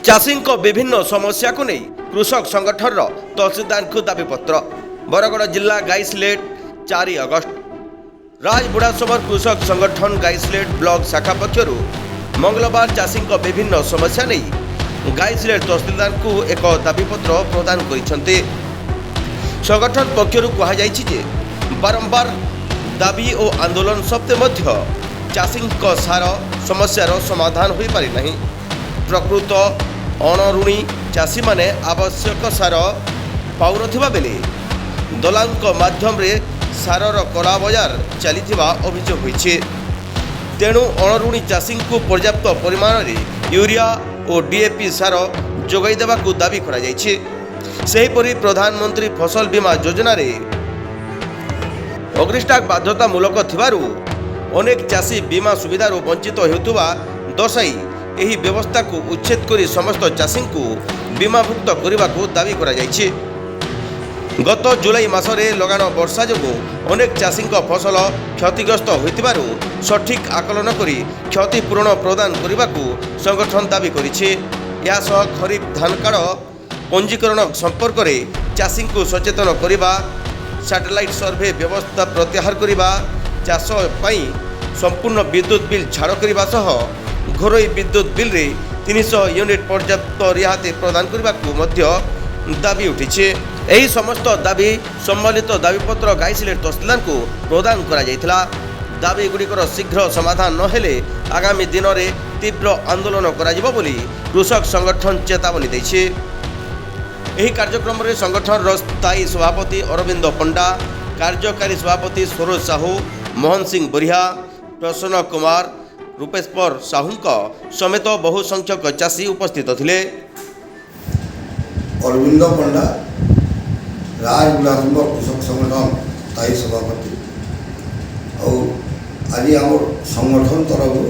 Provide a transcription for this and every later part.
ଚାଷୀଙ୍କ ବିଭିନ୍ନ ସମସ୍ୟାକୁ ନେଇ କୃଷକ ସଂଗଠନର ତହସିଲଦାରଙ୍କୁ ଦାବିପତ୍ର। ବରଗଡ଼ ଜିଲ୍ଲା ଗାଇସିଲେଟ, 4 ଅଗଷ୍ଟ। ରାଜବୁଢ଼ାସମର କୃଷକ ସଂଗଠନ ଗାଇସିଲେଟ ବ୍ଲକ ଶାଖା ପକ୍ଷରୁ ମଙ୍ଗଳବାର ଚାଷୀଙ୍କ ବିଭିନ୍ନ ସମସ୍ୟା ନେଇ ଗାଇସିଲେଟ ତହସିଲଦାରଙ୍କୁ ଏକ ଦାବିପତ୍ର ପ୍ରଦାନ କରିଛନ୍ତି। ସଂଗଠନ ପକ୍ଷରୁ କୁହାଯାଇଛି ଯେ ବାରମ୍ବାର ଦାବି ଓ ଆନ୍ଦୋଳନ ସତ୍ତ୍ୱେ ମଧ୍ୟ ଚାଷୀଙ୍କ ସାର ସମସ୍ୟାର ସମାଧାନ ହୋଇପାରିନାହିଁ। ପ୍ରକୃତ ଅଣଋଣୀ ଚାଷୀମାନେ ଆବଶ୍ୟକ ସାର ପାଉନଥିବା ବେଳେ ଦଲାଲଙ୍କ ମାଧ୍ୟମରେ ସାରର କଳାବଜାର ଚାଲିଥିବା ଅଭିଯୋଗ ହୋଇଛି। ତେଣୁ ଅଣଋଣୀ ଚାଷୀଙ୍କୁ ପର୍ଯ୍ୟାପ୍ତ ପରିମାଣରେ ୟୁରିଆ ଓ ଡିଏପି ସାର ଯୋଗାଇ ଦେବାକୁ ଦାବି କରାଯାଇଛି। ସେହିପରି ପ୍ରଧାନମନ୍ତ୍ରୀ ଫସଲ ବୀମା ଯୋଜନାରେ ଅଗ୍ରିଷ୍ଟାକ୍ ବାଧ୍ୟତାମୂଳକ ଥିବାରୁ ଅନେକ ଚାଷୀ ବୀମା ସୁବିଧାରୁ ବଞ୍ଚିତ ହେଉଥିବା ଦର୍ଶାଇ ଏହି ବ୍ୟବସ୍ଥାକୁ ଉଚ୍ଛେଦ କରି ସମସ୍ତ ଚାଷୀଙ୍କୁ ବୀମାଭୁକ୍ତ କରିବାକୁ ଦାବି କରାଯାଇଛି। ଗତ ଜୁଲାଇ ମାସରେ ଲଗାଣ ବର୍ଷା ଯୋଗୁଁ ଅନେକ ଚାଷୀଙ୍କ ଫସଲ କ୍ଷତିଗ୍ରସ୍ତ ହୋଇଥିବାରୁ ସଠିକ୍ ଆକଳନ କରି କ୍ଷତିପୂରଣ ପ୍ରଦାନ କରିବାକୁ ସଂଗଠନ ଦାବି କରିଛି। ଏହା ସହ ଖରିଫ ଧାନ କାର୍ଡ ପଞ୍ଜୀକରଣ ସମ୍ପର୍କରେ ଚାଷୀଙ୍କୁ ସଚେତନ କରିବା, ସାଟେଲାଇଟ୍ ସର୍ଭେ ବ୍ୟବସ୍ଥା ପ୍ରତ୍ୟାହାର କରିବା, ଚାଷ ପାଇଁ ସମ୍ପୂର୍ଣ୍ଣ ବିଦ୍ୟୁତ୍ ବିଲ୍ ଛାଡ଼ କରିବା ସହ ଘରୋଇ ବିଦ୍ୟୁତ୍ ବିଲ୍ରେ 300 ୟୁନିଟ୍ ପର୍ଯ୍ୟାପ୍ତ ରିହାତି ପ୍ରଦାନ କରିବାକୁ ମଧ୍ୟ ଦାବି ଉଠିଛି। ଏହି ସମସ୍ତ ଦାବି ସମ୍ବଳିତ ଦାବିପତ୍ର ଗାଇସିଲେଟ ତହସିଲଦାରଙ୍କୁ ପ୍ରଦାନ କରାଯାଇଥିଲା। ଦାବିଗୁଡ଼ିକର ଶୀଘ୍ର ସମାଧାନ ନହେଲେ ଆଗାମୀ ଦିନରେ ତୀବ୍ର ଆନ୍ଦୋଳନ କରାଯିବ ବୋଲି କୃଷକ ସଂଗଠନ ଚେତାବନୀ ଦେଇଛି। ଏହି କାର୍ଯ୍ୟକ୍ରମରେ ସଂଗଠନର ସ୍ଥାୟୀ ସଭାପତି ଅରବିନ୍ଦ ପଣ୍ଡା, କାର୍ଯ୍ୟକାରୀ ସଭାପତି ସରୋଜ ସାହୁ, ମୋହନ ସିଂ ବରିହା, ପ୍ରସନ୍ନ କୁମାର, ରୂପେଶ୍ୱର ସାହୁଙ୍କ ସମେତ ବହୁ ସଂଖ୍ୟକ ଚାଷୀ ଉପସ୍ଥିତ ଥିଲେ। ଅରବିନ୍ଦ ପଣ୍ଡା, ରାଜବୁଢ଼ାସମ୍ବର କୃଷକ ସଂଗଠନ ସ୍ଥାୟୀ ସଭାପତି। ଆଉ ଆଜି ଆମର ସଂଗଠନ ତରଫରୁ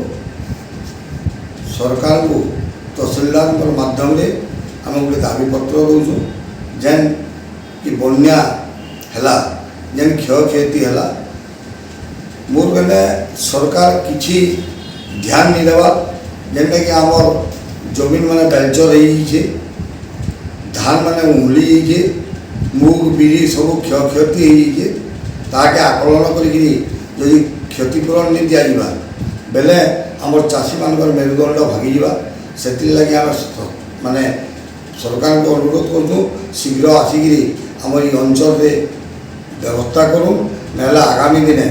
ସରକାରଙ୍କୁ ତହସିଲଦାରଙ୍କର ମାଧ୍ୟମରେ ଆମେ ଗୋଟେ ଦାବିପତ୍ର ଦେଉଛୁ। ଯେନ୍ କି ବନ୍ୟା ହେଲା, ଯେନ୍ କ୍ଷୟକ୍ଷତି ହେଲା, ମୋର୍ ବେଲେ ସରକାର କିଛି ଧ୍ୟାନ ନି ଦେବାର୍। ଯେନ୍ଟାକି ଆମର୍ ଜମିନ୍ ମାନେ ବେଲଚର ହେଇଯାଇଛେ, ଧାନ ମାନେ ଉହଳି ଯାଇଛେ, ମୁଗ, ବିରି ସବୁ କ୍ଷୟକ୍ଷତି ହେଇଯାଇଛେ। ତାହାକେ ଆକଳନ କରିକିରି ଯଦି କ୍ଷତିପୂରଣ ନି ଦିଆଯିବା ବେଲେ ଆମର ଚାଷୀମାନଙ୍କର ମେରୁଦଣ୍ଡ ଭାଙ୍ଗିଯିବା। ସେଥିର୍ଲାଗି ଆମେ ମାନେ ସରକାରଙ୍କୁ ଅନୁରୋଧ କରୁଛୁ, ଶୀଘ୍ର ଆସିକିରି ଆମର ଏଇ ଅଞ୍ଚଳରେ ବ୍ୟବସ୍ଥା କରୁନ୍, ନହେଲେ ଆଗାମୀ ଦିନେ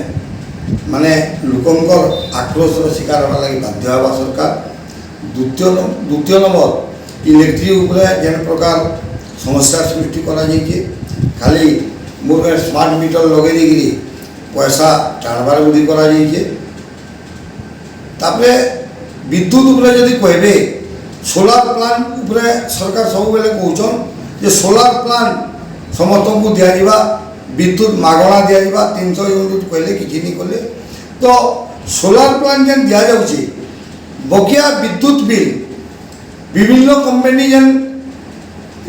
ମାନେ ଲୋକଙ୍କର ଆକ୍ରୋଶର ଶିକାର ହେବା ଲାଗି ବାଧ୍ୟ ହେବା ସରକାର। ଦ୍ୱିତୀୟ ନମ୍ବର, ଇଲେକ୍ଟ୍ରିକ୍ ଉପରେ ଯେନ୍ ପ୍ରକାର ସମସ୍ୟା ସୃଷ୍ଟି କରାଯାଇଛେ, ଖାଲି ମୋର ସ୍ମାର୍ଟ ମିଟର ଲଗେଇ ଦେଇକିରି ପଇସା ଟାଣବାର ବୁଦ୍ଧି କରାଯାଇଛେ। ତାପରେ ବିଦ୍ୟୁତ ଉପରେ ଯଦି କହିବେ, ସୋଲାର ପ୍ଲାଣ୍ଟ ଉପରେ ସରକାର ସବୁବେଳେ କହୁଛନ୍ ଯେ ସୋଲାର ପ୍ଲାଣ୍ଟ ସମସ୍ତଙ୍କୁ ଦିଆଯିବା, ବିଦ୍ୟୁତ ମାଗଣା ଦିଆଯିବା, 300 ୟୁନିଟ୍ କହିଲେ, କିଛି ନି କଲେ। ତ ସୋଲାର ପ୍ଲାଣ୍ଟ ଯେନ୍ ଦିଆଯାଉଛି, ବକିଆ ବିଦ୍ୟୁତ ବିଲ୍ ବିଭିନ୍ନ କମ୍ପାନୀ ଯେନ୍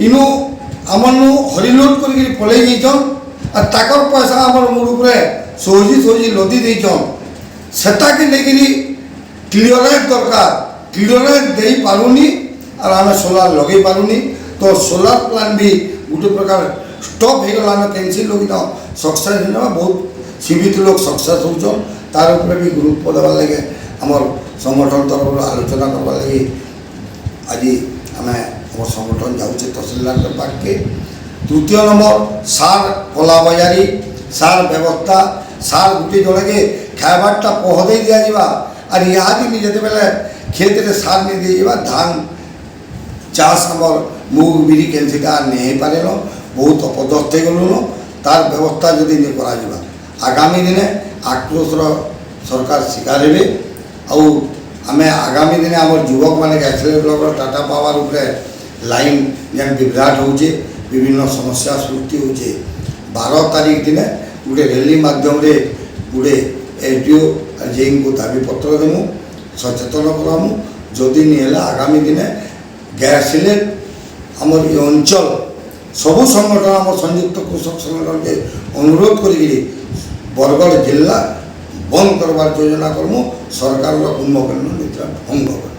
ଇନୁ ଆମର୍ନୁ ହରିଲୁଟ୍ କରିକିରି ପଳେଇ ଯାଇଛନ୍ ଆର୍ ତାକର ପଇସା ଆମର ମୁଣ୍ଡ ଉପରେ ସହଜି ସହଜି ଲଦି ଦେଇଛନ୍, ସେଟାକେ ନେଇକିରି କ୍ଲିୟରେନ୍ସ ଦରକାର। କ୍ଲିୟରେନ୍ସ ଦେଇପାରୁନି ଆର୍ ଆମେ ସୋଲାର ଲଗେଇ ପାରୁନି। ତ ସୋଲାର ପ୍ଲାଣ୍ଟ ବି ଗୋଟେ ପ୍ରକାର ଷ୍ଟପ୍ ହେଇଗଲାନ, କେନ୍ସି ଲୋକ ସକ୍ସେସ୍ ହେଇନେବା, ବହୁତ ସୀମିତ ଲୋକ ସକ୍ସେସ୍ ହେଉଛନ୍। ତାର ଉପରେ ବି ଗୁରୁତ୍ୱ ଦେବାର୍ ଲାଗି ଆମର ସଂଗଠନ ତରଫରୁ ଆଲୋଚନା କରବାର୍ ଲାଗି ଆଜି ଆମେ ଆମ ସଂଗଠନ ଯାଉଛେ ତହସିଲଦାରଙ୍କ ପାଖକେ। ତୃତୀୟ ନମ୍ବର, ସାର କଲାବଜାରୀ, ସାର ବ୍ୟବସ୍ଥା। ସାର ଗୁଟେ ଜଣକେ ଖାଇବାରଟା ପହଦେଇ ଦିଆଯିବା ଆର୍ ଇହାଦେ ଯେତେବେଲେ କ୍ଷେତରେ ସାର ନେଇ ଦିଆଯିବା, ଧାନ ଚାଷ ଆମର ମୁଗ, ବିରି କେନ୍ସିଟା ନେଇ ହେଇପାରେନ, ବହୁତ ଅପଦସ୍ଥ ହେଇଗଲୁନ। ତାର ବ୍ୟବସ୍ଥା ଯଦି ନି କରାଯିବା, ଆଗାମୀ ଦିନେ ଆକ୍ରୋଶର ସରକାର ଶିକାର ହେବେ। ଆଉ ଆମେ ଆଗାମୀ ଦିନେ ଆମର ଯୁବକମାନେ ଗାଇସିଲେଟ ବ୍ଲକର ଟାଟା ପାୱାର ଉପରେ ଲାଇନ୍ ଯେନ୍ ବିଭ୍ରାଟ ହେଉଛେ, ବିଭିନ୍ନ ସମସ୍ୟା ସୃଷ୍ଟି ହେଉଛେ, 12 ତାରିଖ ଦିନେ ଗୋଟେ ର୍ୟାଲି ମାଧ୍ୟମରେ ଗୋଟେ ଏସ୍ ଡି ଓ ଜେଇଙ୍କୁ ଦାବିପତ୍ର ଦେମୁ, ସଚେତନ କରାମୁ। ଯଦି ନି ହେଲା, ଆଗାମୀ ଦିନେ ଗ୍ୟାସିଲେଟ ଆମର ଏ ଅଞ୍ଚଳ ସବୁ ସଂଗଠନ, ଆମ ସଂଯୁକ୍ତ କୃଷକ ସଂଗଠନକେ ଅନୁରୋଧ କରିକିରି ବରଗଡ଼ ଜିଲ୍ଲା ବନ୍ଦ କରବାର ଯୋଜନା କରମୁ, ସରକାରର କୁମ୍ଭକର୍ଣ୍ଣ ନିଦ୍ରା ଭଙ୍ଗ କରିବୁ।